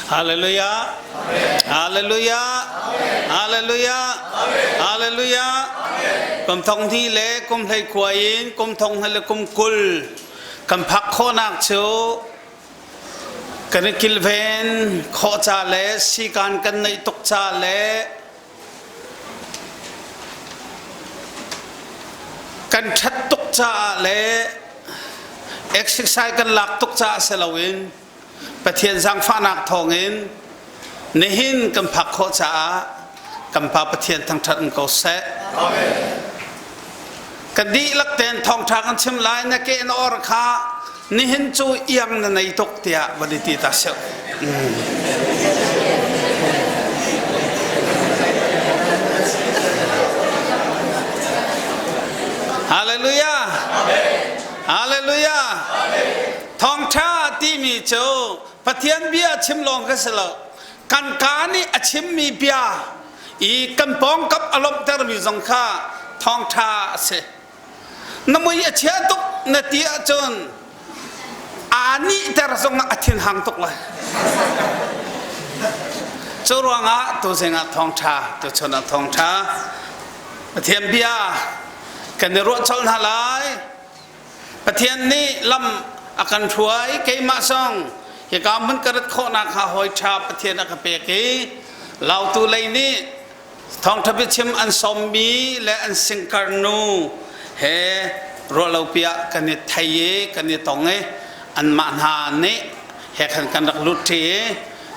Hallelujah. Hallelujah. Hallelujah. Hallelujah. Kum thong hnih le kum hlei khua in kum thong hnih le kum 20 kan phak khawhnak cu kan i kilven khawh ca le sikan kan neih tuk ca le kan ṭhat tuk caah le exercise kan lak tuk caah si loin Pathian zaangfahnak thawngin nihin kan phak khawh caah kan Pa Pathian thangṭhat um ko seh. Kan dihlak tein thawngṭha kan chim lai na ke na or kha nihin cu iang na nei tuk tiah van i ti ta seh. Hallelujah. Hallelujah. Thawngṭha timi cu Pathian bia chim lawng ka si lo. Kan kaa nih a chimmi bia i kan pawngkam a lawmhtermi zong kha thawngṭha a si. Na mui a chia tuk na ti ahcun aa nihter zongah a thinhang tuk lai. Cu ruangah tuzing ah thawngṭha, tuchun ah thawngṭha Pathian bia kan i ruah colh hna lai. Pathian nih lam a kan hruai keimah zong hika hmun ka rat khawhnak hnga hawi ṭha Pathian a ka pek i Lautu lei nih Thawngṭha biachim an sawmmi le an singkarnu he ruahlopi ah kan i thei i kan i tong i anmah hna nih he khan kan rak lut ṭi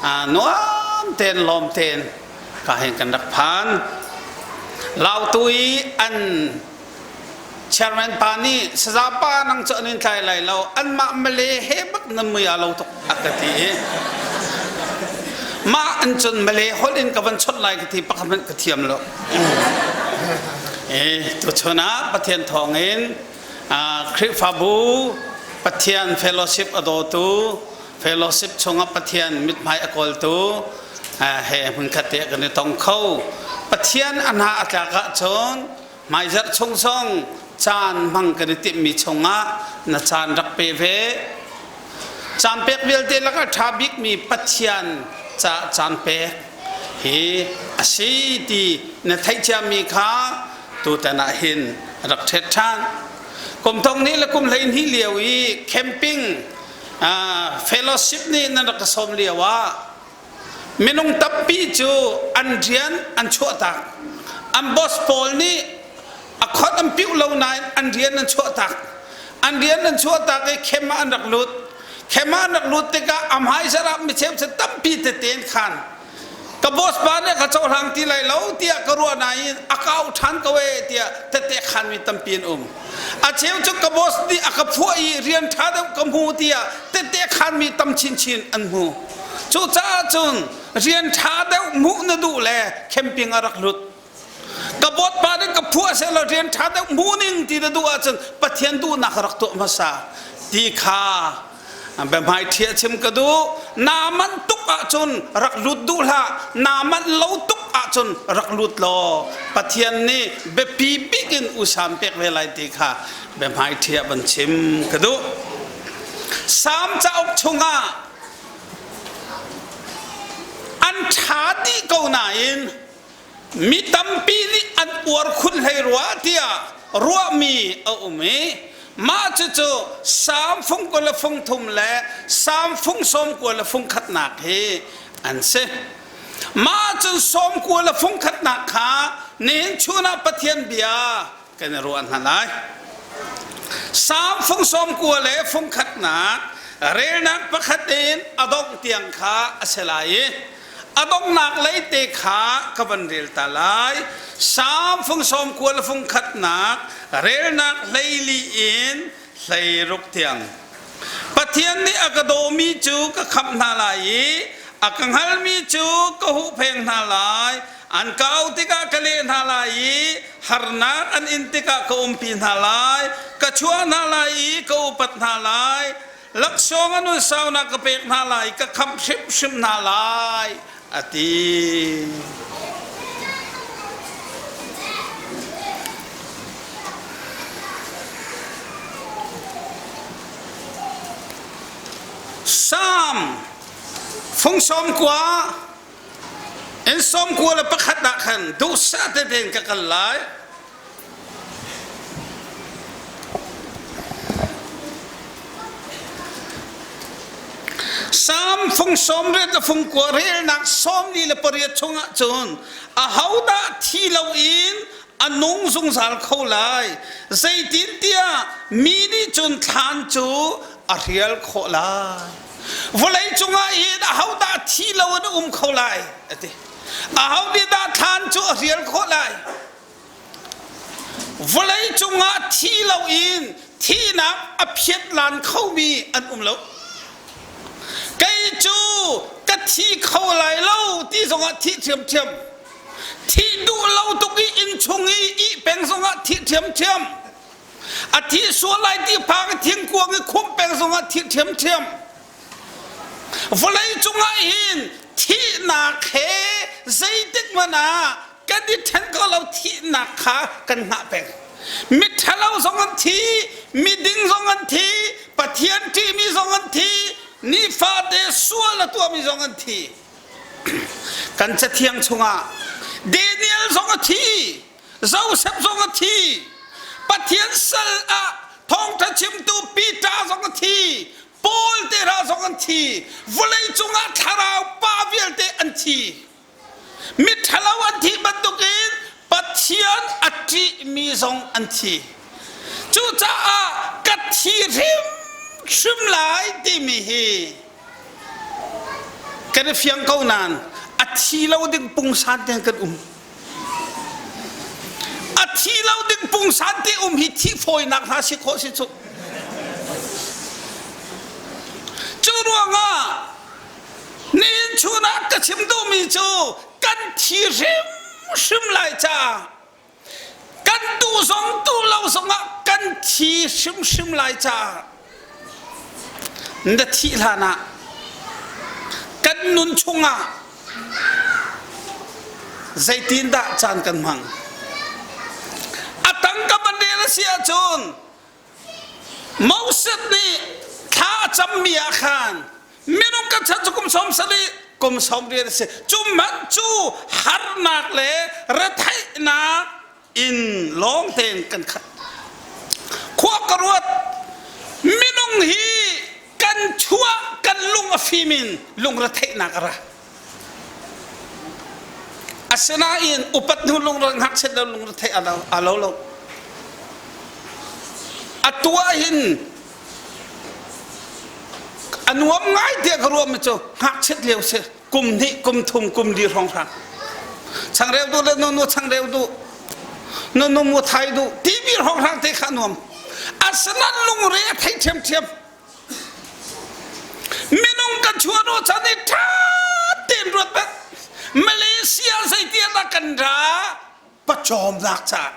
i nuam tein lawm tein ka hin kan rak phan. Lautu i an Chairman pa nih saza pa nang cu an in tlai lai lo anmah Malay he bak nan mui aa lo tuk a ka ti i mah an cun Malay holh in ka van chawnh lai ka ti pakhat hmanh ka thiam lo. E tuchun ah Pathian thawngin Khrihfabu Pathian fellowship a dawtu fellowship chungah Pathian mithmai a kawltu he hmunkhat te kan i tong kho. Pathian a hna a tlak ahcun Hmaizarh chung zong caan hmang kan i timhmi chungah na caan rak pe ve. Caan pek vialte lakah ṭha bikmi Pathian caah caan pek hi a si ti na theih ciami kha tutan ah hin rak ṭhet ṭhan. Kum thong hnih le kum 12 lio i camping fellowship nih nan rak ka sawm lio ah Minung tampi cu an rian an chuahtak. An boss pawl nih a khot an piuh lo nain an rian an chuahtak. An rian an chuahtak i khem ah an rak lut. Khem ah an rak lut tikah a hmaizarh ah micheu cu tampi tete an khan. Ka boss pa nih ka cohlang ti lai lo tiah ka ruah nain a kau ṭhan ko ee tiah tete khanmi tampi an um. A cheu cu ka boss nih a ka phuah i rian ṭha deuh ka hmu tiah tete khanmi tam chinchin an hmu. Cucaah cun rian ṭha deuh hmuh na duh le camping a rak lut. Ka bawtpa nih ka phuah sehlaw rian ṭha deuh hmu ning ti na duh ahcun Pathian duhnak rak tuah hmasa ti kha biahmai ṭhia chim ka duh. Naa manh tuk ahcun rak lut duh hlah. Naa manh lo tuk ahcun rak lut law Pathian nih biapi bik in usam pek ve lai ti kha biahmai ṭhia van chim ka duh. Salm cauk chungah An ṭha dih ko nain mi tampi nih an uar khun hlei rua tiah ruahmi a um i mah cucu Salm fung 20 le fung thum le Salm fung 90 le fung khatnak hi an si. Mah cun 90 le fung khatnak kha nihin chun ah Pathian bia kan i ruah hna lai. Salm fung 90 le fung khatnak relnak pakhat in a dongh tiang kha a si lai i a donghnak lei te kha ka van rel ta lai. Salm fung 90 le fung khatnak relnak 14 in 16 tiang. Pathian nih a ka dawmi cu ka khamh hna lai i a ka hngalmi cu ka huhpheng hna lai. An ka auh tikah ka leh hna lai i harnak an in tikah ka umpi hna lai. Ka chuah hna lai i ka upat hna lai. Laksawng an unsaunak ka pek hna lai, ka khamh hrimhrim hna lai, a ti. Psalm. Fung sawm kua in 91 ah khan duhsah tein ka kal lai. Salm fung 80 le fung kua relnak 48 chungah cun ahodah thi loin a nung zungzal kho lai zeitintiah mi nih cun thlan cu a hrial khawh lai vawlei cungah hin ahodah thi loin a um kho lai a ti aho nih dah thlan cu a hrial khawh lai vawlei cungah thi loin thihnak a phiat lan khomi an um lo kei cu ka thi kho lai lo ti zongah thih ṭhiamṭhiam Thih duh lo tuk i innchung i ih peng zongah thih ṭhiamṭhiam. A thi sual lai ti phang i thingkuang i khumh peng zongah thih ṭhiamṭhiam. Vawlei cungah hin thihnak he zeitik hmanh ah kan i ṭhen kho lo thihnak kha kan hngah peng. Miṭhalo zong an thi, miding zong an thi, Pathian ṭihmi zong an thi, nifate sual a tuahmi zong an thi. Kan cathiang chungah Daniel zong a thi, Joseph zong a thi, Pathian sal ah thawngṭha chimtu Peter zong a thi, Paul te hna zong an thi, vawlei cungah thlarau pa vialte an thi. Miṭhalo an thih bantukin Pathian a ṭihmi zong an thi. Cucaah ka thi hrimhrim lai timi hi Kan i fiang ko nain a thi lo ding pungsan te kan um. A thi lo ding pungsan te um hi thih fawinak hna si khawh si cu. Cu ruangah nihin chun ah ka chim duhmi cu kan thi hrimhrim lai caah Kan duh zong duh lo zongah kan thi hrimhrim lai caah na thih hlan ah kan nun chungah zeitindah caan kan hmang? A tangka ban rel a si ahcun Moses nih thla a cammi ah khan minung kan chan cu kum 70 kum 80 a si. Cu hmanh cu harnak le retheihnak in lawng tein kan khat. Khua ka ruat minung hi kan chuah kan lung a fim in lungretheihnak a ra. Asinain upat hnu lungre ngakchiat lo lungretheih a lo, a lo lo. Atu ah hin a nuam ngai tiah ka ruahmi cu ngakchiat lio si kum hnih kum thum kum li hrawnghrang changreu duh le nunu changreu duh nunu mu thai duh timi hrawnghrang te kha a nuam asinain lungre a thei ṭhiamṭhiam Minung kan chuah rawh chan i ṭha tein ruat peng. Malaysia zeiti ah dah kan ra? Pawcawmnak caah.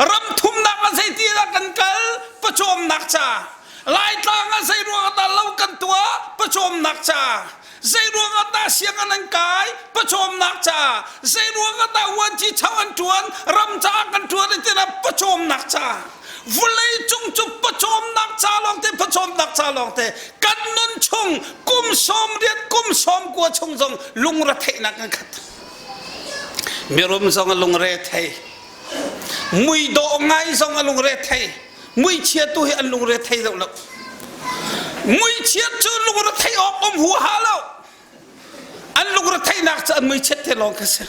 Ram thumnak ah zeiti ah dah kan kal? Pawcawmnak caah. Laitlang ah zei ruang ah dah lo kan tuah? Pawcawmnak caah. Zei ruang ah dah sianginn an kai? Pawcawmnak caah. Zei ruang ah dah uanci chau an ṭuan? Ram caah kan ṭuan an ti pawcawmnak caah. Vulei cung cu pawcawmnak ca lawngte pawcawmnak ca lawngte kan nun chung kum 80 kum 90 chung zong lungretheihnak kan khat. Mirum zong a lungre thei. Muidawh ngai zong a lungre thei. Muichia tu hi an lungre thei deuh lo. Muichiat cu lungre thei awk um huaha lo. An lungre theihnak cu an muichiat te lawng kha si.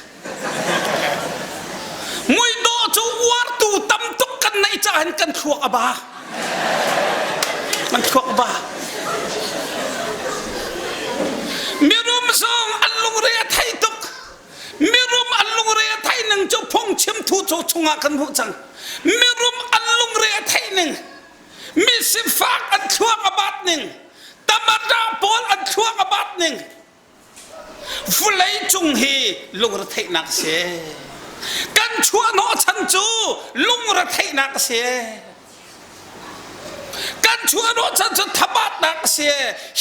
Muidawh cu uartu tam tuk kan neih caah hin kan thluak a ba. Kan thluak a ba. Mirum zong an lungre a thei tuk. Mirum an lungre a theih ning cu phungchim thu cu chungah kan hmuh cang. Mirum an lungre a theih ning, mi sifak an thluak a bat ning, tamata pawl an thluak a bat ning, vulei cung hi lungretheihnak a si. Kan chuahhnawh chan cu lungretheihnak a si. Kan chuahhnawh chan cu thabatnak a si.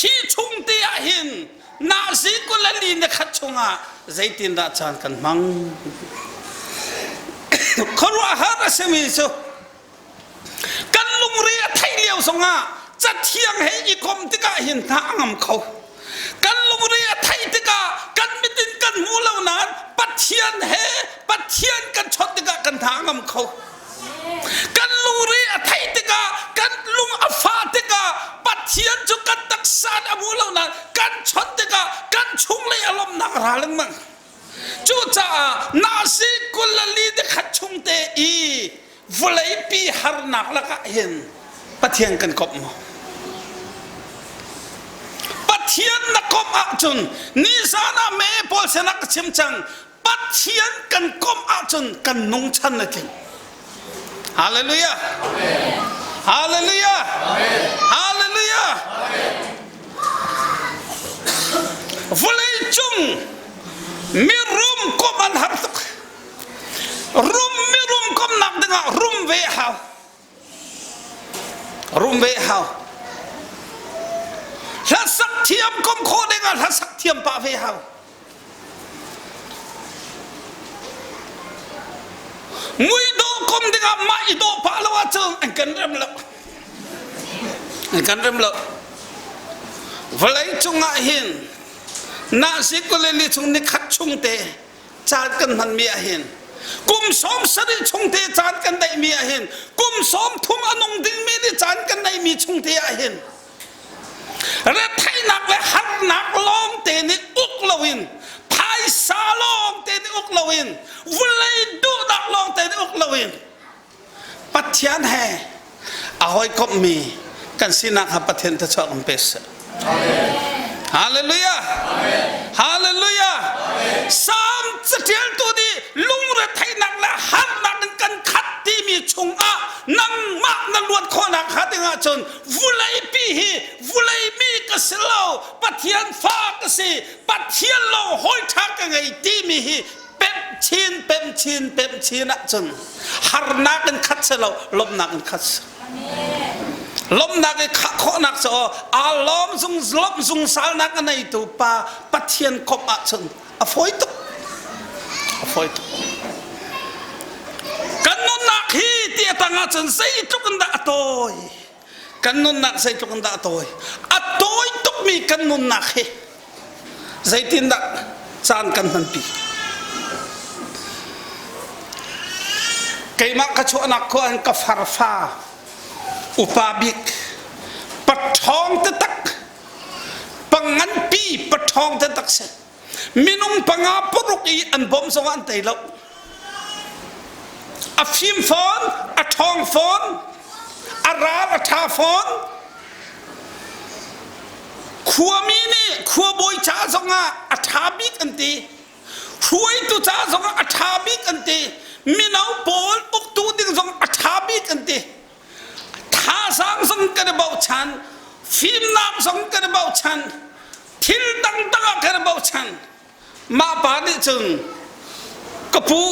Hi chung te ah hin Nazi 24 ni khat chungah zeitindah caan kan hmang? Khuaruahhar a simi cu kan lungre a theih lio zongah cathiang he i kom tikah hin hna a ngam kho. Kan lungre a theih tikah Kan chunglei a lawmhnak a ra lengmang. Cucaah nasi 24 ni khat chung te i vawleipi harnak lakah hin Pathian kan komh maw? Pathian na komh ahcun nizan ah me pawl sinah ka chim cang Pathian kan komh ahcun kan nungchan a tling. Hallelujah. Hallelujah. Hallelujah. Vawlei cung mirum komh an har tuk. Rum mirum komhnak dingah rum ve hau. Rum ve hau. Hlasak thiam kom khawh dingah hlasak thiam pah ve hau. Muidawh kom dingah mah i dawh pah lo ahcun an kan rem lo. An kan rem lo. Vawlei cungah hin nasi kuleli chung ni khat chung te caan kan hmanmi ah hin kum 70 chung te caan kan neihmi ah hin kum 30 a nung dingmi nih caan kan neihmi chung te ah hin Retheihnak le harnak lawngte nih uk loin phaisa lawngte nih uk loin vulei duhnak lawngte nih uk loin Pathian he a hawikomhmi kan sinak kha Pathian thluachuah kan pe seh. Hallelujah. Hallelujah. Salm catialtu nih lungretheihnak le harnak in kan khat timi chungah nangmah na luat khawhnak hnga ding ahcun Vuleipi hi vulei mi ka si lo, Pathian fa ka si, Pathian lawng hawi ṭha ka ngei timi hi pemh chin, pemh chin, pemh chin ahcun harnak in khat si lo, lawmhnak in khat si. Lawmhnak i khah khawhnak cu aa lawm zung lawmh zungzalnak a neitu pa Pathian komh ahcun a fawi tuk. A fawi tuk. Kan nunnak hi ti a tang ahcun zeitluk in dah a tawi? Kan nunnak zeitluk in dah a tawi? A tawi tukmi kan nunnak hi zeitindah caan kan hmanpi? Keimah ka chuahnak khua in ka farfa upa bik paṭhawng taktak panganpi paṭhawng taktak si minung panga paruk i an bawmh zongah an tei lo a fim fawn a ṭhawng fawn a ral a ṭha fawn khuami nih khuabawi ca zongah a ṭha bik an ti hruaitu ca zongah a ṭha bik an ti mino pawl uktu ding zong a ṭha bik an ti thazaang zong kan i bochan fimnak zong kan i bochan thil dangdang ah kan i bochan mah pa nih cun ka pu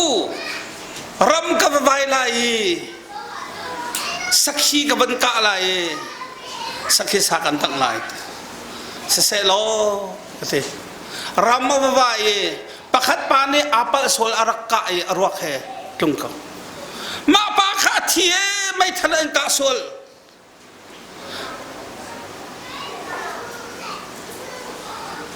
ram ka va vai lai i sakhi ka van kah lai i sakhi sa kan tangh lai siseh law ka ti ram a va vai i pakhat pa nih aa palh sual a rak kah i a ruak he tlung ko mah pa kha a thi e meithal an kah sual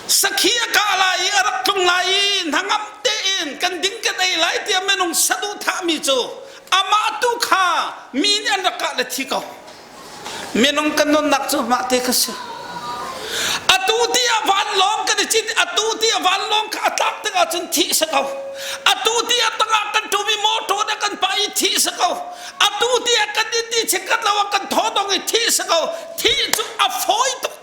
Sakhi a kah lai i a rak tlung lai i hnangam tein kan ding kan ei lai tiah minung saduhthahmi cu amah tu kha mi nih an rak kah le thi ko. Minung kan nunnak cu mah te kha si. Atu tiah vanlawng kan i cit atu tiah vanlawng kha a tlak tikah cun thih si ko. Atu tiah tangah kan ṭum i motor nih kan pah i thih si ko. Atu tiah kan i ti chikkhat lo ah kan thaw dong i thih si ko. Thih cu a fawi tuk.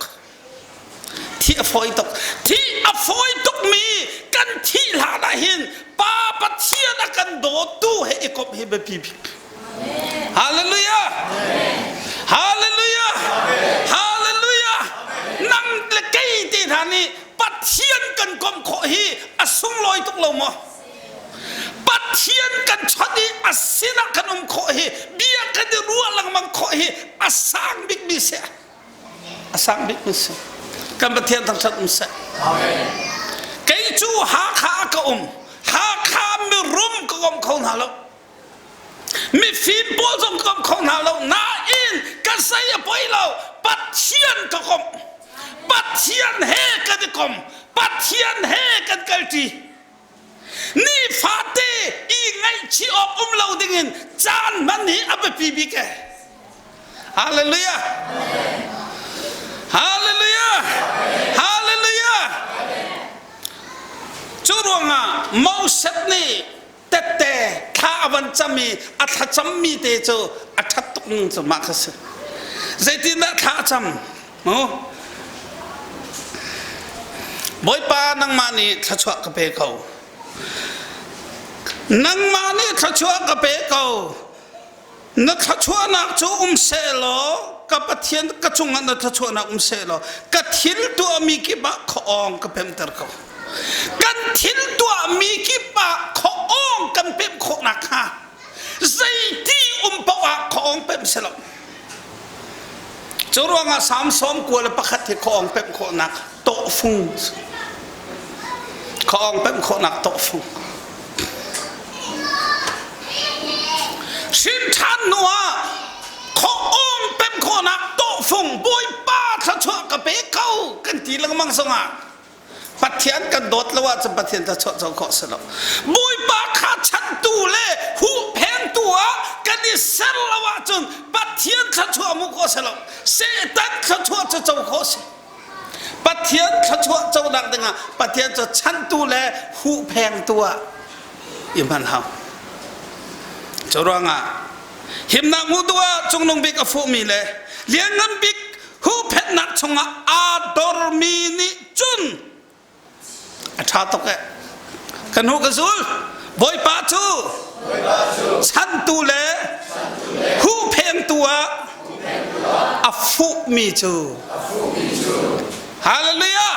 Thih a fawi tuk. Thih a fawi tukmi kan thih hlan ah hin Pa Pathian a kan dawtu he i komh hi biapi bik. Hallelujah. Hallelujah. Hallelujah. Nang le kei te hna nih Pathian kan komh khawh hi a sunglawi tuk lo maw? Pathian kan chawnh i a sinah kan um khawh hi bia kan i ruah lengmang khawh hi a sang bikmi si. A sang bikmi si. Kan Pathian thangṭhat um seh. Kei cu Hakha ah ka um. Hakha mirum ka kom kho hna lo. Mifim pawl zong ka kom kho hna lo. Nain ka zei a poi lo. Pathian ka komh. Pathian he kan i kom. Pathian he kan kalṭi. Nifate i ngaihchih awk um lo dingin caan hman hi a biapi bik e. Hallelujah. Hallelujah. Hallelujah. Moses nih tette thla a van cam i a thlacammi te cu a ṭhat tuk ning cu mah kha si. Zeitindah thla a cam? Mu? Bawipa nangmah nih thluachuah ka pe ko. Nangmah nih thluachuah ka pe ko. Na thluachuahnak cu um sehlaw ka Pathian ka cungah na thluachuahnak um sehlaw ka thil tuahmi kip ah khuaawng ka pemter ko. Kan thil tuahmi kip ah khuaawng kan pemh khawh nakhnga zeiti um paoh ah khuaawng pemh si lo. Cu ruangah Salm 91 hi khuaawng pemh khawhnak tawhfung khuaawng pemh khawhnak tawhfung. Hrin ṭhan hnu ah khuaawng pemh khawhnak tawhfung Bawipa thluachuah ka pe ko kan ti lengmang zongah Pathian kan dawt lo ahcun Pathian thluachuah co khawh si lo. Bawipa kha chantu le huhphengtu ah kan i ser lo ahcun Pathian thluachuah hmuh khawh si lo. Satan thluachuah cu co khawh si. Pathian thluachuah conak dingah Pathian cu chantu le huhphengtu ah i hman hau. Cu ruangah himnak hmuh duh ah cungnung bik a fuhmi le lianngan bik huhphenhnak chungah aa dormi nih cun a ṭha tuk eh. Ka hnu ka zul. Bawipa cu chantu le huhphengtu ah a fuhmi cu. Hallelujah!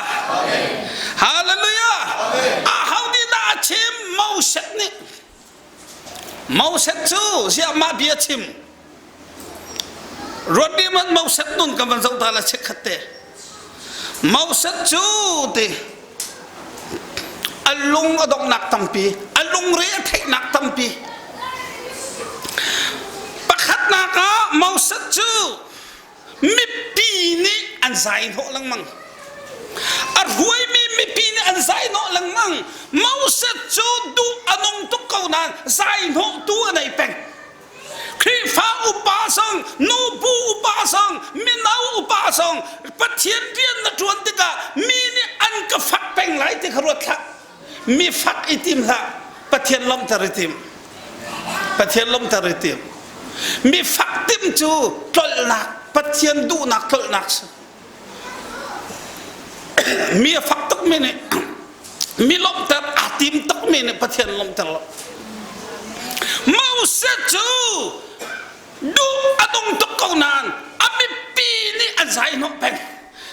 Hallelujah! Aho nih dah a chim? Moses nih. Moses cu ziah mah bia chim? Ruat dih man Moses nun kan van zoh ta la chikkhat te. Moses cu ti a lung a donghnak tampi, a lungre a theihnak tampi. Pakhatnak ah Moses cu mipi nih an zai hnawh lengmang. A hruaimi mipi nih an zai hnawh lengmang. Moses cu duh a nung tuk ko nain zai hnawhtu a nei peng. Khrihfa upa zong, nubu upa zong, mino upa zong Pathian rian na ṭuan tikah mi nih an ka fak peng lai ti kha ruat hlah. Mi fak i tim hlah. Pathian lawmhter i tim. Pathian lawmhter i tim. Mi fak tim cu tlolhnak, Pathian duhnak tlolhnak si. Mi a fak tukmi nih mi lawmhter aa tim tukmi nih Pathian lawmhter lo. Moses cu duh a dong tuk ko nain a mipi nih an zai hnawh peng.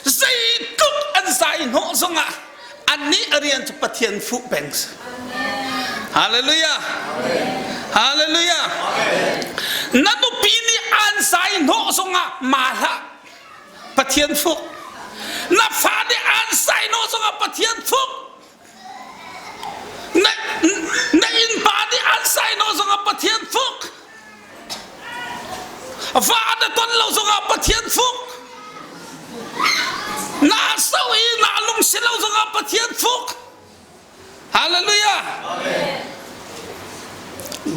Zeitluk an zai hnawh zongah annih a rian cu Pathian fuh peng si. Hallelujah. Hallelujah. Na nupi nih an zai hnawh zongah ma hlah. Pathian fuk. Na fa nih an sai no zongah Pathian fuk. Na, na innpa nih an sai no zongah Pathian fuk. Va na ton lo zongah Pathian fuk. Na so i na lung si lo zongah Pathian fuk. Hallelujah.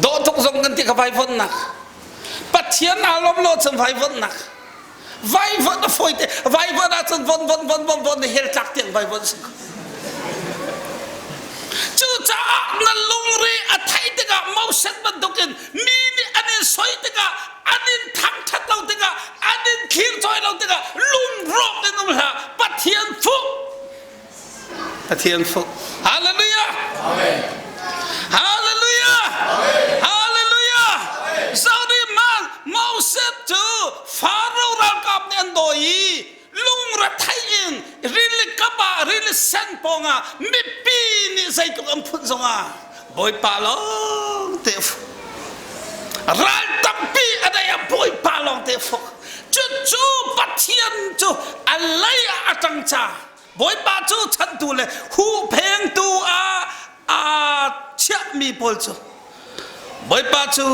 Dawh tuk zong kan ti ka vaivuanhnak. Pathian aa lawm lo cun vaivuanhnak. Vaivuanh a fawi te. Vaivuanh ahcun von von von von von hell tlak tiang vaivuanh si. Cucaah na lungre a theih tikah Moses bantukin mi nih an in soi tikah an in thangṭhat lo tikah an in thlir lo tikah lungrawk in um hlah Pathian fuh Pathian fuk. Hallelujah. Amen. Hallelujah. Amen. Hallelujah. Saudi man Moses cu Pharaoh ralkap nih an dawi i lungrethei in rili kap ah rili sen pawng ah mipi nih zeitluk an phun zongah Bawipa lawng te ral tampi a dei ah Bawipa lawng te fuk cucu Pathian cu a lei ah a ṭang ca Bawipa cu chantu le huhphengtu ah aa chiahmi pawl cu Bawipa cu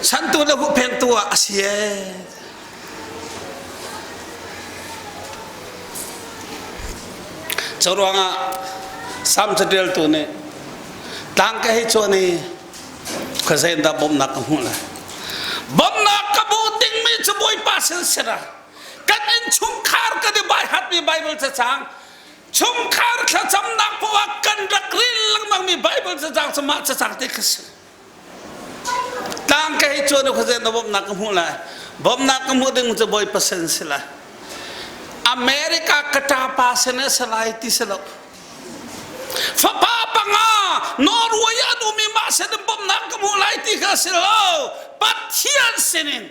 chantu le huhphengtu ah a si ee. Cu ruangah Salm caṭialtu nih tlang ka hei cuan i khuazei in dah bawmhnak ka hmuh lai. Bawmhnak ka hmuh dingmi cu Bawipa sin sira kan innchungkhar kan i baihatmi Baibal cacang. Chungkhar thlacamnak poah ah kan rak rel lengmangmi Bible cacang cu mah cacang te kha si. Tlang ka hei cuan khuazen na bawmhnak ka hmuh lai. Bawmhnak ka hmuh ding cu Bawipa sin si lai. America ka ṭapa sin a si lai ti si lo. Fapa panga Norway an um i mah sin in bawmhnak ka hmuh lai ti kha si lo. Pathian sinin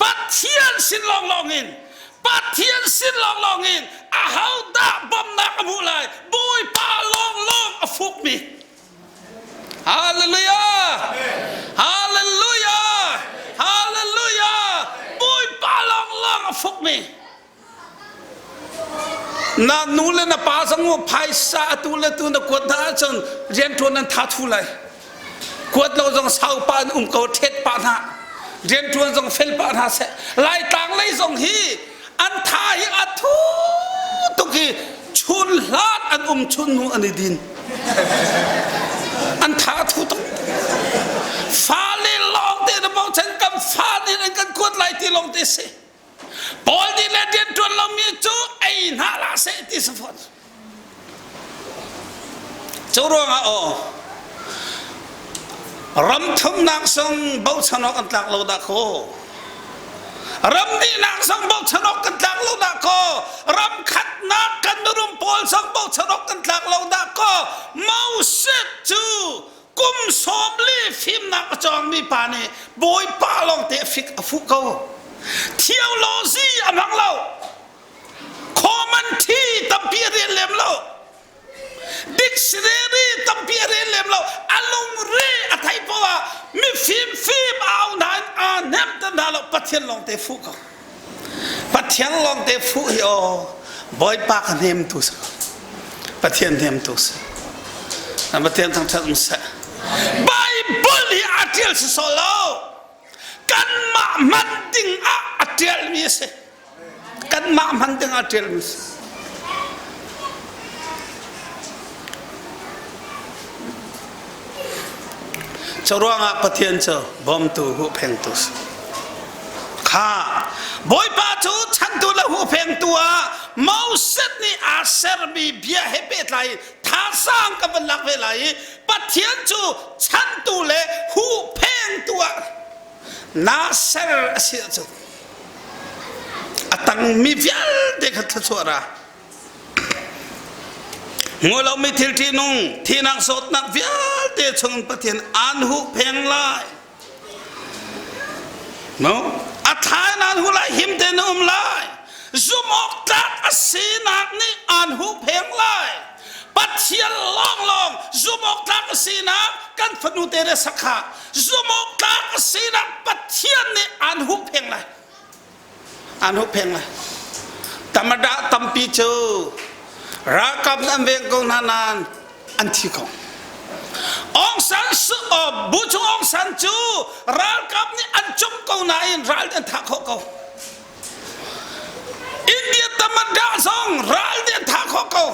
Pathian sin lawnglawng in Pathian sin lawnglawng in ahodah bawmhnak a hmuh lai Bawipa lawnglawng a fukmi Hallelujah! Hallelujah! Hallelujah! Bawipa lawnglawng a fukmi Na nu le na pa zong mu phaisa atu le tu na kuat hna ahcun rianṭuan nan tha thu lai. Kuat lo zong sau pah in um ko ṭhet pah hna. Rianṭuan zong fel pah hna seh. Laitlang lei zong hi an tha hi a thu tuk i chun hlan an um chun hnu an i din. An tha a thu tuk. Fale lawng te na bochan kan fa nih an kan kuat lai ti lawng te si. Paul nih le rianṭuan lomi cu ei hna hlah seh ti si fawn. Cu ruangah aw ram thumnak zong bochan awk an tlak lo dah kaw ram nihnak zong bochan awk kan tlak lo dah kaw ram khatnak kan mirum pawl zong bochan awk kan tlak lo dah kaw Moses cu kum 40 fimnak a cawngmi pa nih bawipa lawngte a fik a fuh ko theology a hmang lo common thi tampi a rel lem lo dictionary tampi a rel lem lo a lungre a thei poah mifim fim au hna in aa hnem te hna lo pathian lawngte fuh ko Pathian lawngte fuh hi aw Bawipa ka hnemtu si Pathian hnemtu si Pathian thangṭhat um seh Bible hi a ṭial si sawh lo kanmah hman ding ah a ṭialmi a si kanmah hman ding ah a ṭialmi a si Cu ruangah Pathian cu bawmtu huhphengtu si. Kha Bawipa cu chantu le huhphengtu ah Moses nih aa sermi bia he pehtlai thazaang ka van lak ve lai i Pathian cu chantu le huhphengtu ah naa ser a si ahcun a tangmi vialte kha thluachuah ra. Hmuh lomi thil ṭihnung, thihnak zawtnak vialte chung Pathian aan huhpheng lai. No? A thla in aan huh lai, him tein na um lai. Zumh tlak a sinak nih aan huhpheng lai. Pathian lawnglawng zumh tlak a sinak kan fanu te le sakha zumh tlak a sinak Pathian nih aan huhpheng lai. An huhpheng lai. Tamadah tampi cu ralkap an veng ko hna nain an thi ko. Aung San Bu Chung Aung San cu ralkap nih an cumh ko nain ral nih an thah khawh ko. India tamadah zong ral nih an thah khawh ko.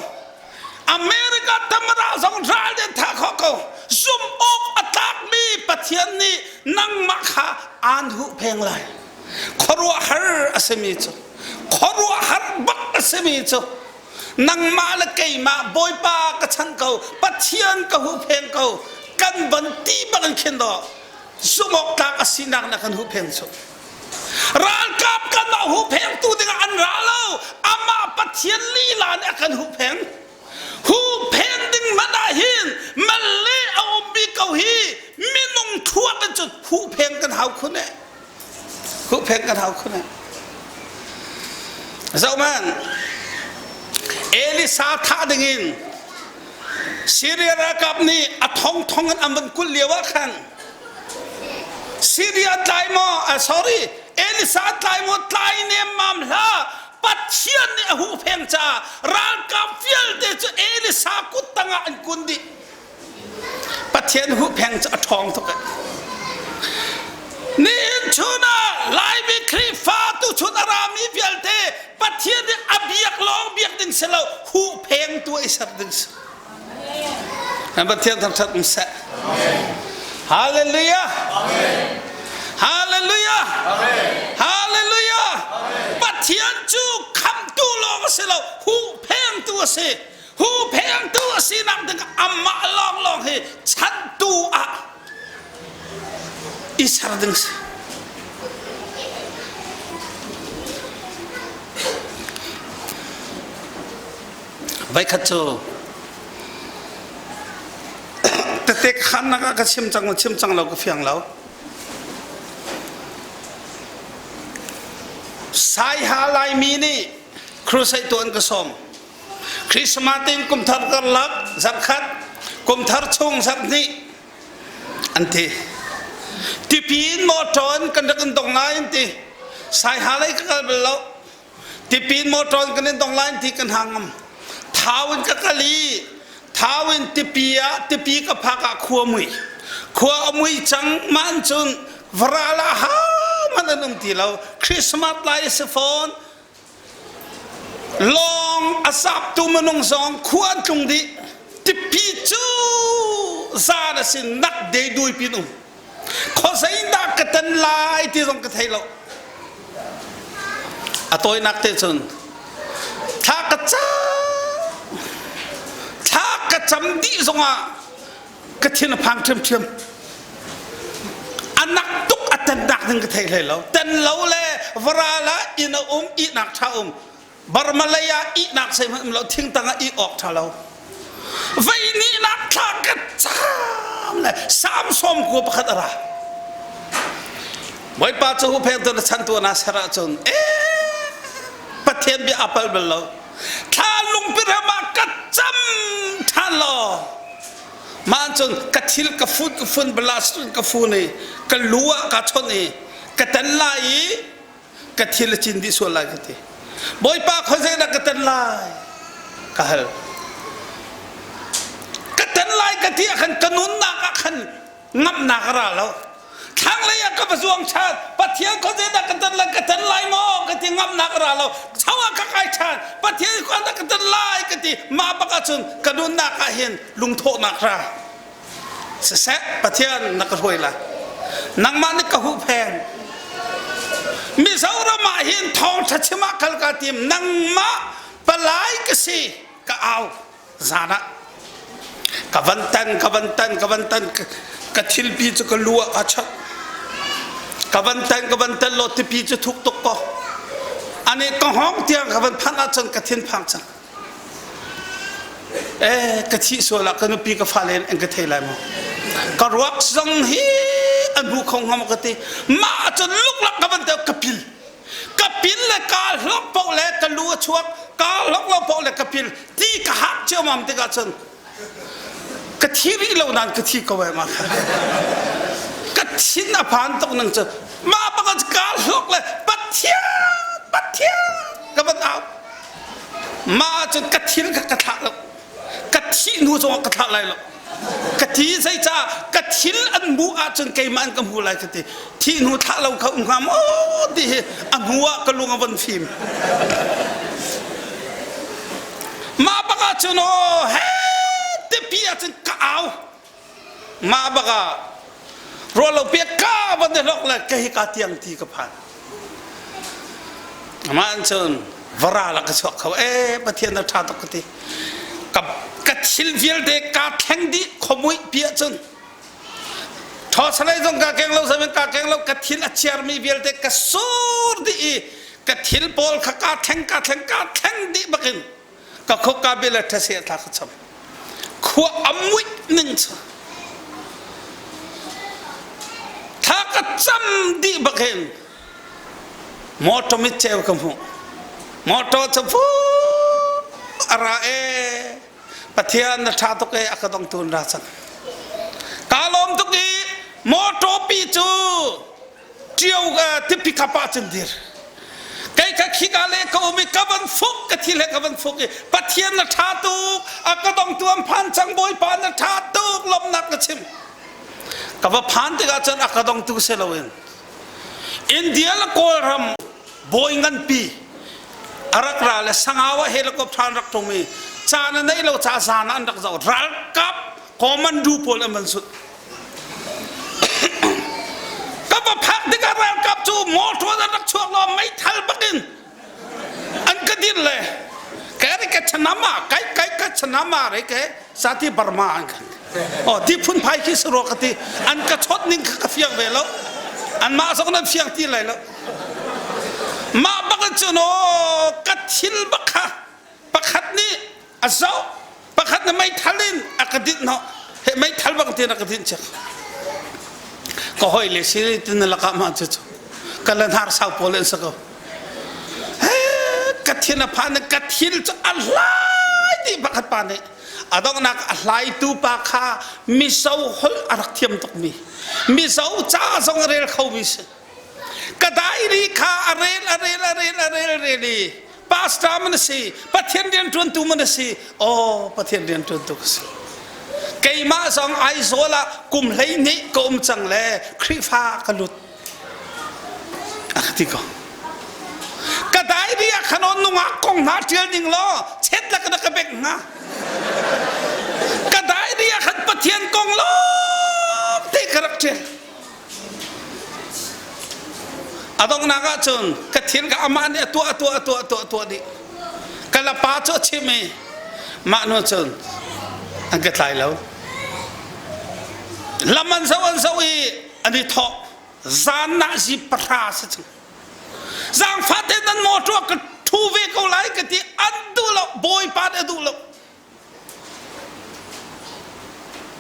America tamadah zong ral nih an thah khawh ko. Zumh awk a tlakmi Pathian nih nangmah kha aan huhpheng lai. Khuaruahhar a simi cu khuaruahhar bak a simi cu nangmah le keimah Bawipa ka chan ko Pathian ka huhpheng ko kan ban ti bak in khin daw zumawk tlak a sinak na kan huhpheng cu ralkap kan mah huhphengtu dingah an ra lo amah Pathian lila nih a kan huhpheng huhpheng ding hmanh ah hin malle a ummi ko hi minung thluak in cun huhpheng kan hau khun eh Huhphenh kan hau khun. Zohman Elisa thah dingin Syria ralkap nih a thongthong in an van kulh lio ah khan Syria tlai maw uh, sorry Elisa tlai maw tlai nemmam hlah Pathian nih a huhpheng caah ralkap vialte cu Elisa kut tangah an kun dih Pathian huhpheng cu a ṭhawng tuk. Nihin chun ah Laimi Khrihfa tuchun a rami vialte Pathian nih a biak lawng biak ding si lo huhpheng tu i ser ding si. Kan Pathian thangṭhat um seh. Hallelujah. Hallelujah. Hallelujah. Pathian cu khamhtu lawng a si lo, huhphengtu a si. Huhphengtu a sinak ding amah lawnglawng hi chantu ah i ser ding si. Voikhat cu tete khannak ah ka chim cang chim cang lo ka fiang lo. Saiha Laimi nih crusade tuah an ka sawm. Christmas in kumthar karlak zarhkhat, kumthar chung zarhhnih an ti. Tipi in motor in kan rak in dong lai an ti. Saiha lei ka kal bal lo. Tipi in motor in kan in dong lai an ti kan hang ngam. Thau in ka kal i Thau in tipi ah tipi ka phak ah khua mui. Khua a mui cang man cun varal ah ha man an um ti lo. Christmas lai a si fawn. Lawng a saptu minung zong khua an tlung dih. Tipi cu zan a si nak de dui pin um. Khuazei dah ka tan lai ti zong ka thei lo. A tawinak te cun thla ka cam thla ka cam dih zongah ka thin a phang ṭhiamṭhiam. A nak tuk a tannak ding ka thei hlei lo. Tan lo le varal ah inn a um, ihnak ṭha um. Burma lei ah ihnak zeihmanh um lo thingtang ah ih awk ṭha lo. Vei nihnak thla ka cam le Samsom kua pakhat a ra. Bawipa cu hupheng tu na chan tu na ser ahcun ee Pathian bia a pal bal lo. Thla lungpi ram ah ka cam ṭhan law mah cun ka thil ka fun ka fun balas ka fun i ka lu ah ka chawnh i ka tan lai i ka thil a cin dih sual lai ka ti bawipa khuazei dah ka tan lai ka hal ka tan lai ka ti ah khan ka nunnak ah khan ngamhnak a ra lo thlanglei ah ka va zuang ṭhan pathian khuazei dah ka tan lai ka tan lai maw ka ti ngamhnak a ra lo cho ah ka kai ṭhan pathian khua dah ka tan lai ka ti mah bak ahcun ka nunnak ah hin lungthawhnak ra Siseh Pathian na ka hruai lai. Nangmah nih ka huhphen. Mizoram ah hin thawngṭha chim ah kal ka tim. Nangmah palai ka si ka au zan ah. Ka van tan, ka van tan, ka van tan, ka thilpi cu ka lu ah a chat. Ka van tan, ka van tan law tipi cu thuk tuk ko. Ani ka hawng tiang ka van phanh ahcun ka thin phang cang. Eh, ka thih sual ah ka nupi ka fale an ka thei lai maw? Ka ruak zong hi an hmu kho hnga maw ka ti. Mah cun luklak ka van deuh ka pil. Ka pil le ka hlok paoh le ka lu a chuak, ka hlok lo paoh le ka pil. Ti ka hak ciammam tikah cun ka thi rih lo nain ka thi ko eh ma kha. Ka thin a phan tuk nang cu. Mah bak ka hlok le Pathian, Pathian ka van au. Mah ahcun ka thil kha ka thlah lo. Ka thih hnu zongah ka thlah lai lo. Ka thi zeicah ka thil an hmuh ahcun keimah an ka hmu lai ka ti. Thih hnu thlah lo kha um hnga maw ti hi a hnu ah ka lung a von fim. Mah bak ahcun aw he tipi ahcun ka au. Mah bak ah ruah lo piak ka van i hlok le ka hi ka tiang ti ka phan. Mah an cun vara la ka chuak kho e Pathian na ṭha tuk ka ti. Ka ka thil vialte ka thleng dih khuamuih pi ahcun Thawsalei zong ka keng lo zamin ka keng lo ka thil a chiarmi vialte ka sur dih i ka thil pawl kha ka thleng ka thleng ka thleng dih bakin ka khuk ka bil a ṭhase thla ka cham khua a muih ning cu thla ka cam dih bak hin motor mit ceu ka hmuh motor cu fu a ra e pathian na ṭha tuk e a ka dong tun ra cang ka lawm tuk i motor pi cu ṭio tipi kap ah cun dir kei kha khika le ka um i ka van fuk ka thil he ka van fuk i pathian na ṭha tuk a ka dongtu an phan cang bawipa na ṭha tuk lawmhnak ka chim ka va phan tikah cun a ka dongtu si loin India le Kawlram bawi nganpi a rak ra le Sangau ah helicopter an rak ṭum i caan a neih lo ca zan ah an rak zoh ralkap commando pawl an van sut Ka va phak tikah ralkap cu motor an rak chuak lo meithal bakin an ka dir le ka ri ka chanam ah kai kai ka. chana ma re ke sati Burma an kan oh ti phun phai khi saro ka ti an ka chot ning ka fiang ve lo an mah zong nan fiang ti lai lo mah bak cun o ka thil bak kha pakhat nih a zoh pakhat nih meithal in a ka dinh hnawh he meithal bang tin a ka dinh chek ka hoi le si tin lakah ma cu cu ka la hnar sau pawl in sa ko ka thin a phan ka thil cu a hlai ti pakhat pa nih a donghnak a hlaitu pa kha mizo holh a rak thiam tukmi mizo ca zong a rel khomi si ka diary kha a rel a rel a rel a rel rel i pastor man si pathian rian ṭuantu man si aw pathian rian ṭuantu ka si keimah zong Aizawl ah kum 12 ka um cang le Khrihfa ka lut a ka ti ko ka diary ah khan on nungak kong hna ṭial ding law chet la ka ka bek hnga ka diary ah khan pathian kong lawng te ka rak ṭial A donghnak ahcun ka thil ka amah nih a tuah a tuah a tuah a tuah a tuah dih. Ka lapa cu a chim i mah hnu cun an ka tlai lo. Lam an zoh an zoh i an i thawh. Zan nah zi pahra si cang. Zaangfah tein nan mawṭaw ka ṭhu ve ko lai ka ti an duh lo bawipa nih a duh lo.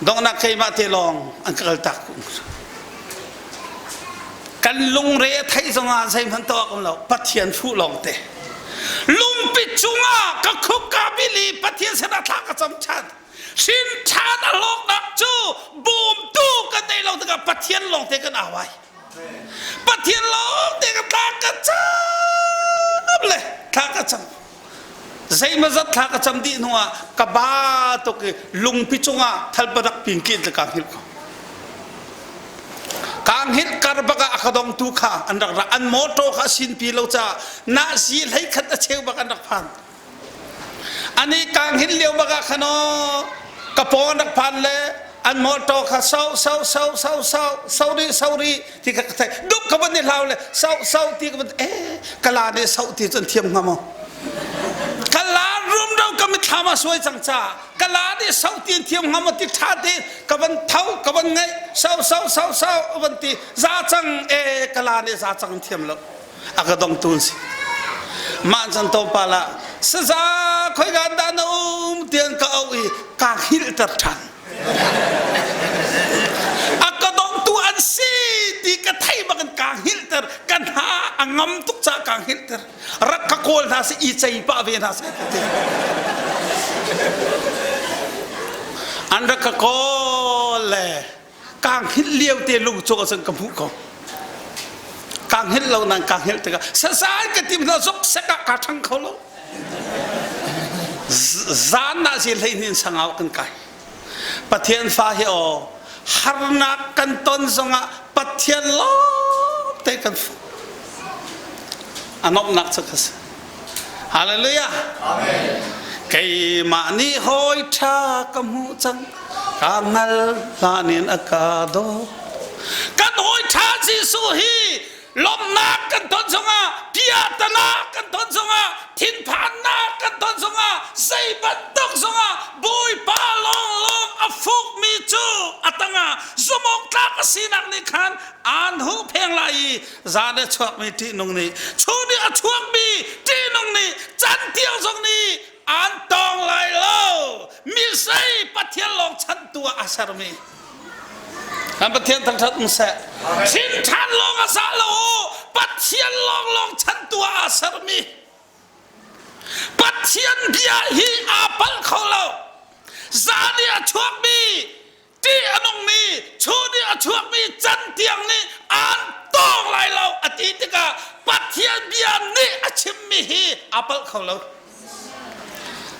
Donghnak keimah te lawng an ka kaltak. Kan lungre a theih zongah zeihmanh tuah um lo. Pathian fuh lawng te. Lungpi cungah ka khuk ka bil i Pathian sinah thla ka cam ṭhan. Hrin ṭhan a hlawknak cu bawmtu kan nei lo tikah Pathian lawng te kan au ai. Pathian lawng te ka thla ka cam le thla ka cam. Zeimawzat thla ka cam dih hnuah ka ba tuk i lungpi cungah thalpadak pin kin ka hngilh ko. Ka hngilh kar bak ah a ka dongtu kha an rak ra. An mawṭaw kha a sinpi lo caah nahzi hlei khat a cheu bak an rak phan. Ani ka hngilh lio bak ah khan aw ka pawng an rak phan le an mawṭaw kha sau sau sau sau sau sau ri sau ri ti ka thei duk ka van i hlau le sau sau ti ka van eh kala nih sau ti cun thiam hnga maw kala rumro ka mitthlam a suai cang ca kala nih sau ti thiam hnga maw ti tha te ka van tho ka van ngaih sau sau sau sau van ti za cang e kala nih za cang thiam lo a ka dong tu si mah chan to pa la saza khoi gan da na um tian ka au i ka hil ter than A ka dongtu an si ti ka thei bak in kaa hngilhter ka hna a ngam tuk caah kaa hngilhter rak ka kawl hna seh i cei pah ve hna seh ti an rak ka kawl le kaa hngilh lio te lung cung ah cun ka hmuh ko kaa hngilh lo nain kaa hngilh tikah sasai ka tim hna zok sek ah kaa ṭhang kho lo Zan ah zi hleihnih in sangau kan kai. Pathian fa hi aw harnak kan ton zongah Pathian lawng te kan fuh. A nomhnak cu ka si. Hallelujah. Amen. Keimah nih hawi ṭha ka hmuh cang ka ngal hlan in a ka dawt. Kan hawi ṭha Jesuh hi lawmhnak kan ton zongah piahtana kan ton zongah thinphannak kan ton zongah zei bantuk zongah Bawipa lawnglawng a fukmi cu a tangah zumawktlak a sinak nih khan aan huhpheng lai i zan a chuakmi ṭihnung nih chun i a chuakmi ṭihnung nih cantiang zong nih aan tawng lai lo mi zei Pathian lawng chanhtu ah a sermi Kan Pathian thangṭhat um seh. Thin ṭhan lawng a za lo u. Pathian lawnglawng chantu ah aa sermi. Pathian bia hi aa palh kho lo. Zan i a chuakmi, ṭih a nungmi, chun i a chuakmi cantiang nih aan tawng lai lo a ti tikah Pathian bia nih a chimmi hi aa palh kho lo.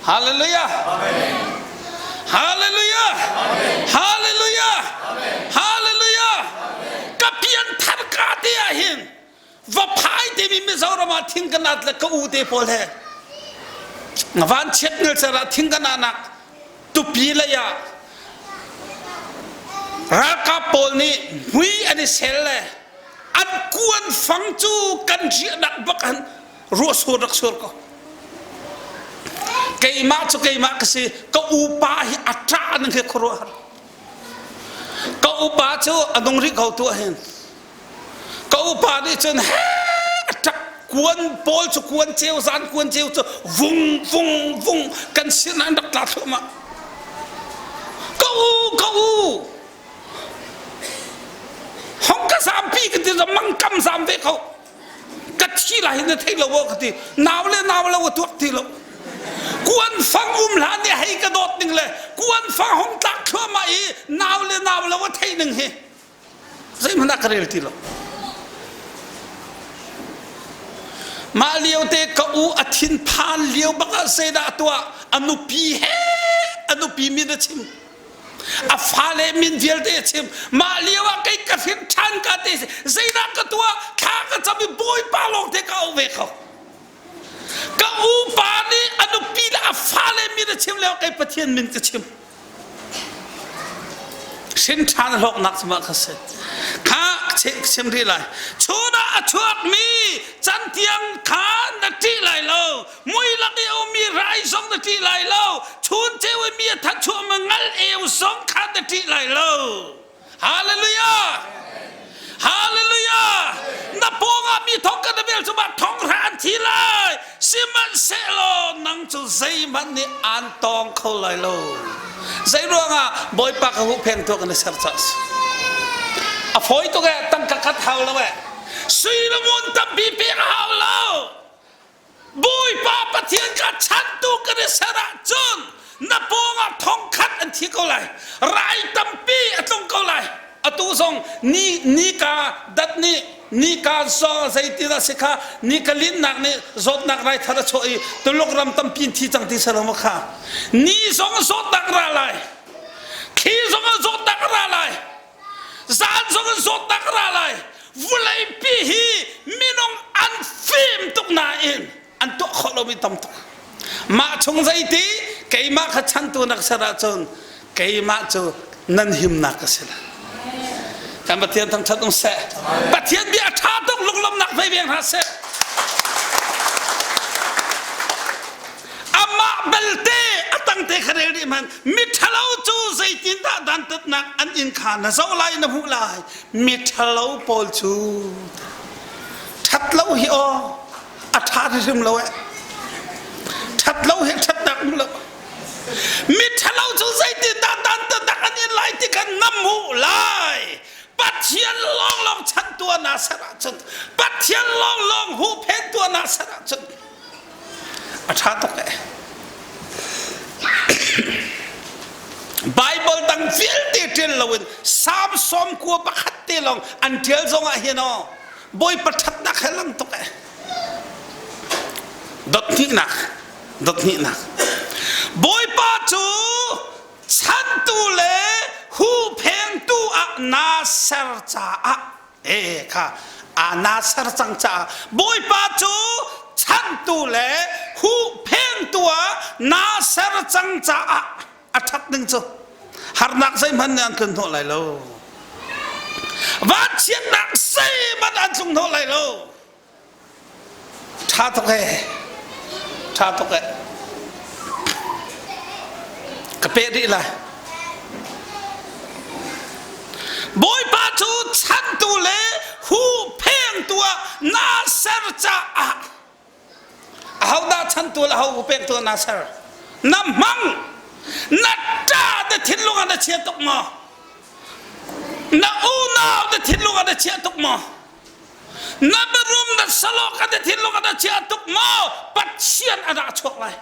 Hallelujah. Amen. Hallelujah. Amen. Hallelujah. Amen. Hallelujah. Ka pian thar ka te ah hin va phai timi Mizoram ah thing kan at le ka u te pawl he van chiat nil cer ah thing kan anak tupi lei ah ralkap pawl nih mui an i sel le an kuan fang cu kan riahnak bak an ruah sur rak sur ko. Keimah cu keimah ka si. Ka upa hi a ṭah ning hi khuaruahhar. Ka upa cu a nung rih ko tu ahhin. Ka upa nih cun he a ṭap kuan pawl cu kuan ceu zan kuan ceu cu vung vung vung kan sin an rak tla thluahmah. Ka u ka u hong ka zampi ka ti mangkam zam ve ko. Ka thi lai na thei lo ka ti nau le nau lo a tuak ti lo. Kuan fang um hlan nih hei ka dawt ning le kuan fang hong tlak thluahmah i nau le nau lo a theih ning hi zeihmanh ah ka rel ti lo. Mah lio te ka u a thinphan lio bak ah zeidah a tuah a nupi he a nupi min a chim a fale min vialte a chim mah lio ah kei ka hrin ṭhan ka te zeidah ka tuah thla ka cam i bawipa lawng te ka auh ve kho ka upa nih a nupi le a fale min a chim lio kei Pathian min ka chim Hrin ṭhan hlawknak cu mah kha si. Kha chim rih lai. Chun ah a chuakmi cantiang kha na ṭih lai lo. Mui lak i a ummi rai zong na ṭih lai lo. Chun ceu i mi a that chuahmi ngal eu zong kha na ṭih lai lo. Hallelujah! Hallelujah! Na pawngah mi thong kan vel cu mah thong hra an thi lai. Sihmanhsehlaw nang cu zeihmanh nih aan tawng kho lai lo. Zei ruangah Bawipa ka huhphen tu kan i ser ca si. A fawi tuk eh tangka khat hau lo eh. Sui le ngun tampi pek a hau lo. Bawipa Pathian kha chantu kan i ser ahcun na pawngah thongkhat an thi ko lai. Rai tampi a tlung ko lai. Atu zong ni nika dat nih nika zong zeitin a si kha nika linnak nih zawtnak rai thar a chuah i Tuluk ram tampi in thi cang ti selo ma kha. Ni zong zawtnak ra lai. Thli zong zawtnak ra lai. Zan zong in zawtnak a ra lai. Vawleipi hi minung an fim tuk nain an tuah khawh lomi tam tuk. Mah chung zeiti keimah kha chantu nak ser ahcun keimah cu nan himnak ka si lai. Kan Pathian thangṭhat um seh. Pathian bia a ṭha tuk lunglawmhnak vei veng hna seh. Amah belte a tangte kha rel rih hmanh miṭhalo cu zeitindah dantatnak an in kha na zoh lai na hmuh lai miṭhalo pawl cu ṭhat lo hi aw a ṭha hrimhrim lo eh ṭhat lo hi ṭhatnak um lo miṭhalo cu zeitindah dantatnak an in lai ti kha na hmuh lai Pathian lawnglawng chantu ah naa ser ahcun Pathian lawnglawng huhphentu ah naa ser ahcun A ṭha tuk eh. Bible dang vialte ṭial loin Salm 91 pakhat te lawng an ṭial zong ah hin aw Bawipa ṭhatnak he lang tuk eh. Dot hnihnak, dot hnihnak. Bawipa cu chantu le huhphengtu ah naa ser caah e kha aa ser cang caah Bawipa cu chanhtu le huhphengtu ah naa ser cang caah a ṭhat ning cu harnak zeihmanh nih an tlun hnawh lai lo vanchiatnak zeihmanh an tlung hnawh lai lo Ṭha tuk ee. Ṭha tuk ee. Ka peh rih lai. Bawipa cu chantu le huhphengtu ah naa ser caah ahodah chantu le aho huhphengtu ah naa ser? Na hmang. Na ṭa na thinlung ah na chia tuk maw? Na unau na thinlung ah na chia tuk maw? Na biarum na salawk a thinlung a chia tuk maw? Pathian a dah chuak lai.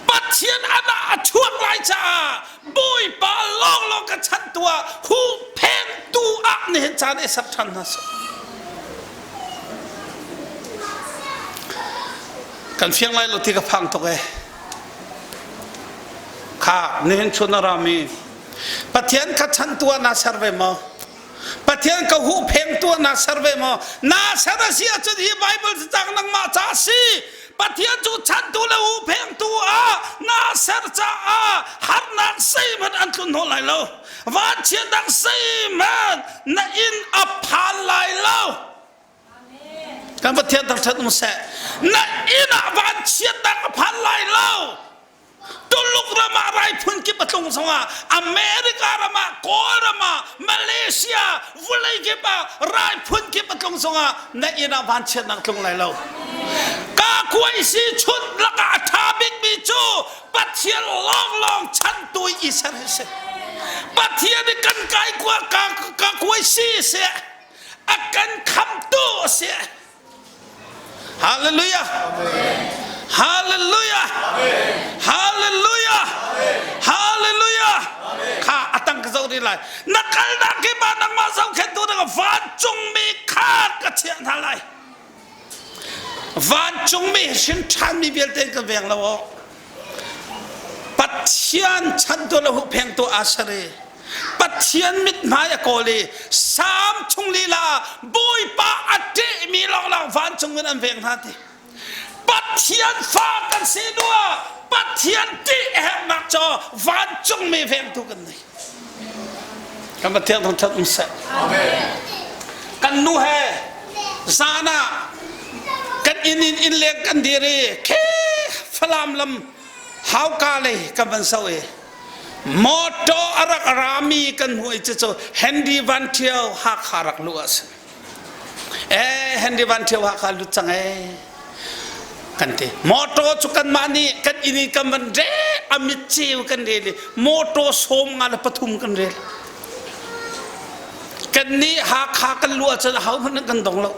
Pathian a dah a chuak lai caah Bawipa lawnglawng ka chantu ah huhphengtu ah nihin caan i ser ṭhan hna seh. Kan fiang lai lo ti ka phang tuk ee. Kha nihin chun a rami Pathian kha chantu ah naa ser ve maw? Pathian ka huhpheng tuah naa ser ve maw? Naa ser a si ahcun hi Bible cacang nangmah ca a si. Pathian cu chantu le huhphengtu ah naa ser caah harnak zeihmanh an tlun hnawh lai lo. Vanchiatnak zeihmanh na inn a phan lai lo. Kan Pathian thangṭhat um seh. Na inn ah vanchiatnak a phan lai lo. zongah America ram ah, Kawl ram ah, Malaysia, vulei kip ah, rai phun kip a tlung zongah na inn ah vanchiatnak tlung lai lo. Ka kuaisi chunh lakah a ṭha bikmi cu Pathian lawnglawng chantu i ser hi si. Pathian i kan kai kua ka, ka kuaisi si. A kan khamtu a si. Hallelujah. Hallelujah. Hallelujah. Hallelujah. Kha atang ka zoh rih lai. Na kalnak kip ah nangmah zohkhenhtu ding vancungmi kha ka chiah hna lai. Vancungmi hrin ṭhanmi vialte kan veng lo aw. Pathian chantu le huhphengtu aa ser i Pathian mithmai a kawl i Salm chung lila ah Bawipa a ṭehmi lawnglawng vancung in an veng hna ti. Pathian fa kan si hnu ah Pathian ṭih a herhnak cu vancungmi vengtu kan nei. Kan Pathian thangṭhat um seh. Kan nu he zan ah kan inn in innleng kan dir i khe Falam lam hauka lei kan van so i motor a rak rami kan hmuh i cucu Henry Van Thio Hakha rak luh a si. Eh Henry Van Thio Hakha lut cang eh kan ti. Motor cu kanmah nih kan inn in kan van re a mit ceu kan rel i motor 53 kan rel. Kan nih Hakha kan luh ahcun ahohmanh an kan dong lo.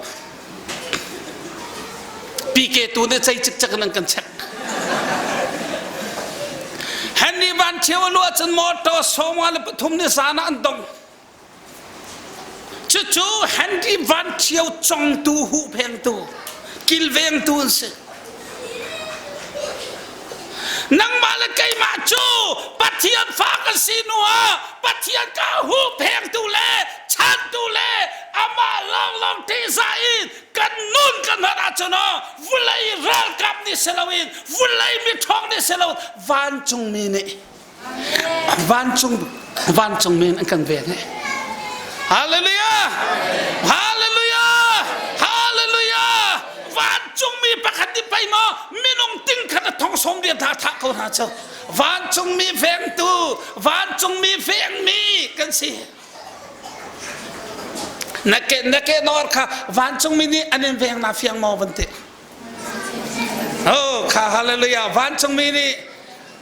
PK tu nih cei cikcek in an kan check. Henry Van Thio a luh ahcun motor 53 nih zan ah an dong. Cucu Henry Van Thio congtu huhphengtu kilvengtu an si. Nangmah le keimah cu Pathian fa kan si hnu ah Pathian ka huhphengtu le chantu le amah lawnglawng ṭihzah in kan nun kan hman ahcun vulei ralkap nih si loin vulei miṭhawng nih si lo vancungmi nih vancung vancungmi an kan ven he hallelujah hallelujah hallelujah vancungmi pakhat nih pei maw minung ting khat a thong som rian hna thah ko hna cu vancungmi vengtu vancungmi vengmi kan si na ke na ke nor kha vancungmi nih an in veng na fiang maw van ti Oh, kha hallelujah. Vancungmi nih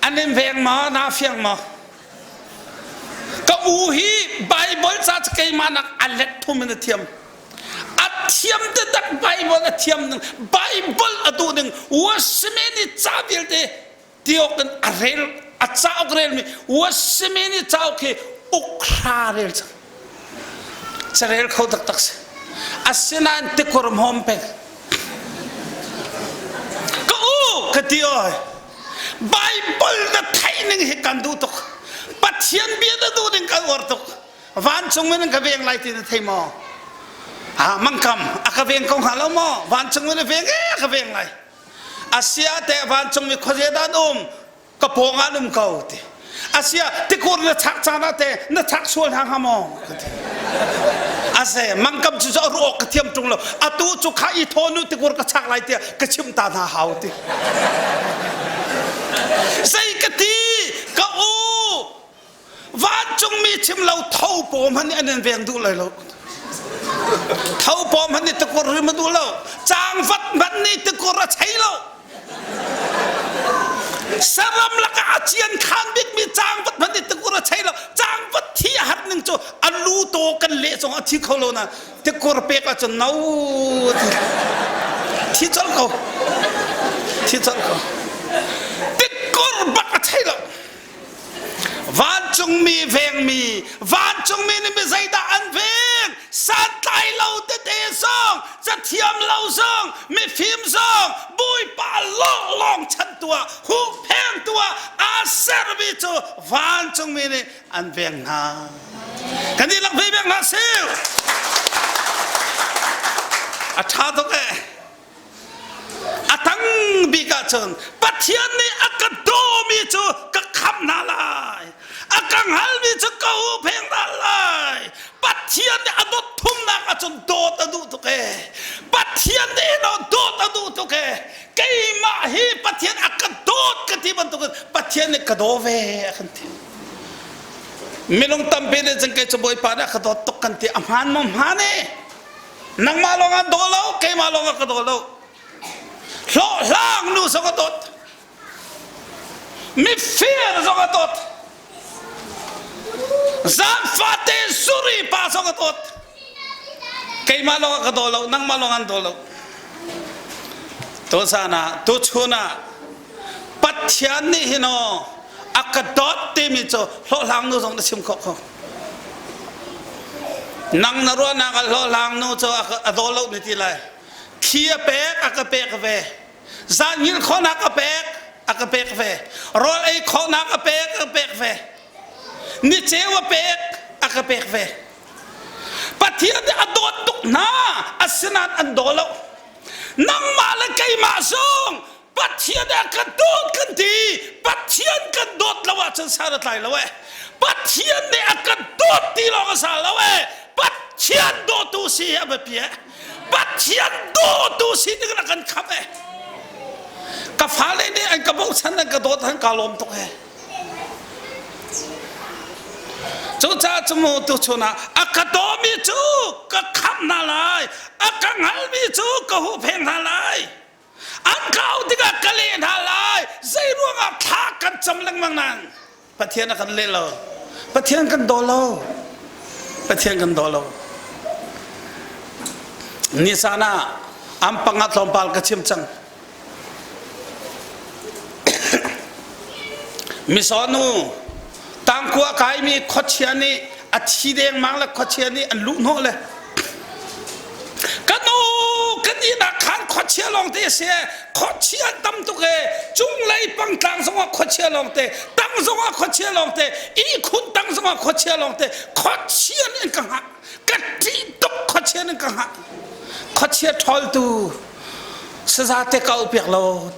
an in veng maw, naa fiang maw? Ka u hi Bible ca cu keimah nak a let thum in a thiam. A thiam taktak Bible a thiam ning, Bible a duh ning, Wasimeni ca vialte tiawk in a rel, a cauk relmi Wasimeni cauk hi ukhra rel cang. Carel kho taktak si. Asinain tikur hmawm peng. Ka u ka ti oi. Bible na theih ning hi kan duh tuk. Pathian bia na duh ning kan uar tuk. Vancung in ka veng lai ti na thei maw? Ah mangkam a ka veng ko hnga lo maw? Vancung in a veng e a ka veng lai. Asia te vancung mi khuaze dan um ka pawng ah um ko ti asia tikur na chak caan ah te na chak sual hna hnga maw ka ti ase mangkam cu a ruak ka thiam tung lo atu cu kha i thawnu tikur ka chak lai tiah ka chim ta hna hau ti zei ka ti ka u Vancungmi chim lo tho paw hmanh nih an in veng duh lai lo. Tho paw hmanh nih tikur rim a duh lo. Cangvat hmanh nih tikur a chei lo. Saram lakah a cian khan bikmi cangvat hmanh nih tikur a chei lo. Cangvat thi a har ning cu a lu taw kan leh zong a thi kho lo na tikur pek ahcun no thi colh ko. Thi colh ko. Tikur bak a chei lo. Vancungmi vengmi, vancungmi nih mi zeidah an veng? Santlai lo tete zong, cathiam lo zong, mifim zong, Bawipa lawnglawng chantu ah, huhphengtu ah aa sermi cu vancungmi nih an veng hna. Kan dihlak ve veng hna sih. A ṭha tuk eh. A tang bik ahcun Pathian nih a ka dawmi cu ka khamh hna lai. A ka hngalmi cu ka huhpheng hna lai. Pathian nih a dawt thumnak ahcun dawt a duh tuk ee. Pathian nih hin dawt a duh tuk ee. Keimah hi Pathian a ka dawt ka ti bantukin Pathian nih ka daw ve a kan ti. Minung tampi nih cun kei cu Bawipa nih a ka dawt tuk kan ti. A hmaan maw hmaan e? Nangmah lawng an daw lo, keimah lawng a ka daw lo. Hlawhhlang nu zong a dawt. Mifir zong a dawt. Zaanfate zuri pa zong a dawt. Keimah lawng a ka daw lo, nangmah lawng an daw lo. Tuzaan ah, tuchun ah Pathian nih hin aw a ka dawt timi cu hlawhhlang nu zong na chim khawh ko. Nang na ruahnak ah hlawhhlang nu cu a daw lo na ti lai. Thli a pek, a ka pek ve. Zan khawhnak a pek, a ka pek ve. Rawl ei khawhnak a pek, a ka pek ve. Ni ceu a pek, a ka pek ve. Pathian nih a dawt tuk hna, asinain an daw lo. Nangmah le keimah zong Pathian a kan dawt kan ti. Pathian kan dawt lo ahcun san a tlai lo eh. Pathian nih a kan dawt ti lawng a sa lo eh. Pathian dawtu si hi a biapi eh. Pathian dawtu si ding in a kan khamh eh. Ka fale nih an ka bochan an ka dawt an ka lawm tuk eh. Cucaah cu mu tuchun ah a ka dawmi cu ka khamh hna lai, a ka hngalmi cu ka huhphenh hna lai. An ka auh tikah ka leh hna lai. Zei ruangah thla kan cam lengmang nan? Pathian a kan leh lo. Pathian kan daw lo. Pathian kan daw lo. Nisan ah ampang ah tlawmpal ka chim cang. Misawnu tangkua kaimi khuachia nih a thi dengmang le khuachia nih an luh hnawh le kan u kan ihnak khan khuachia lawng te a si khuachia an tam tuk e cunglei pangtlang zongah khuachia lawng te tang zongah khuachia lawng te ihkhun tang zongah khuachia lawng te khuachia nih an ka hngah ka ṭih tuk khuachia nih an ka hngah khuachia ṭhawltu saza te ka piak lo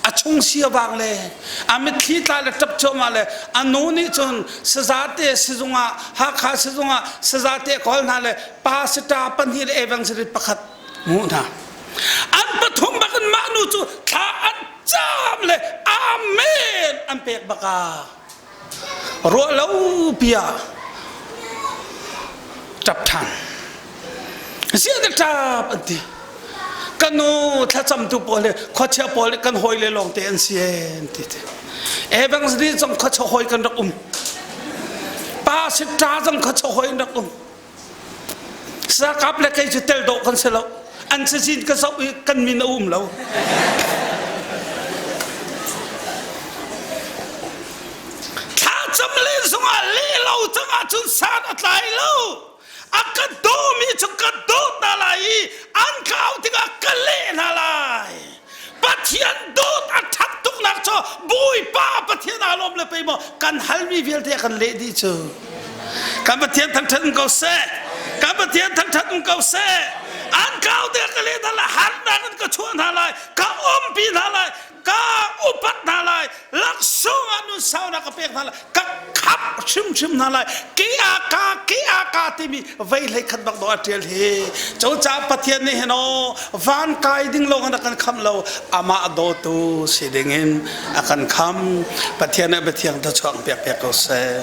a chung sia vang le a mitthli tla le ṭap cuahmah le a nu nih cun saza te sizung ah Hakha sizung ah saza te kawl hna le pastor pahnih le evangelist pakhat hmuh hna an pathum bak in mah nu cu thla an cam le amen an pek baka ruah lo pia ṭap ṭhan ziah dah ṭap an ti ka nu thlacamtu pawl le khuachia pawl le kan hawi le lawngte an si an ti te evangelist zong khuachia hawi kan rak um pa siṭa zong khuachia hawi an rak um Sakap le kei cu tel dawh kan si lo. An cazin ka zoh i kan min a um lo. Thlacam len zongah leh lo cang ahcun san a tlai lo. A ka dawmi cu ka dawt hna lai i an ka auh tikah ka leh hna lai. Pathian dawt a ṭhat tuknak cu Bawipa Pathian aa lawm le pei maw kan halmi vialte a kan leh dih cu. Kan Pathian thangṭhat um ko seh. Kan Pathian thangṭhat um ko seh. An kau te ka leh hna lai, harnak in ka chuah hna lai, ka umpi hna lai, ka upat hna lai, laksawng ah nun saunak ka pek hna lai, ka khamh hrimhrim hna lai. Ke a ka, ke a ka timi vei hlei khat bak do a ṭial hi. Cucaah Pathian nih hin aw van kai ding lawng in a kan khamh lo, amah dawtu si ding in a kan kham. Pathian nih biathiang thluachuah piak piak ko seh.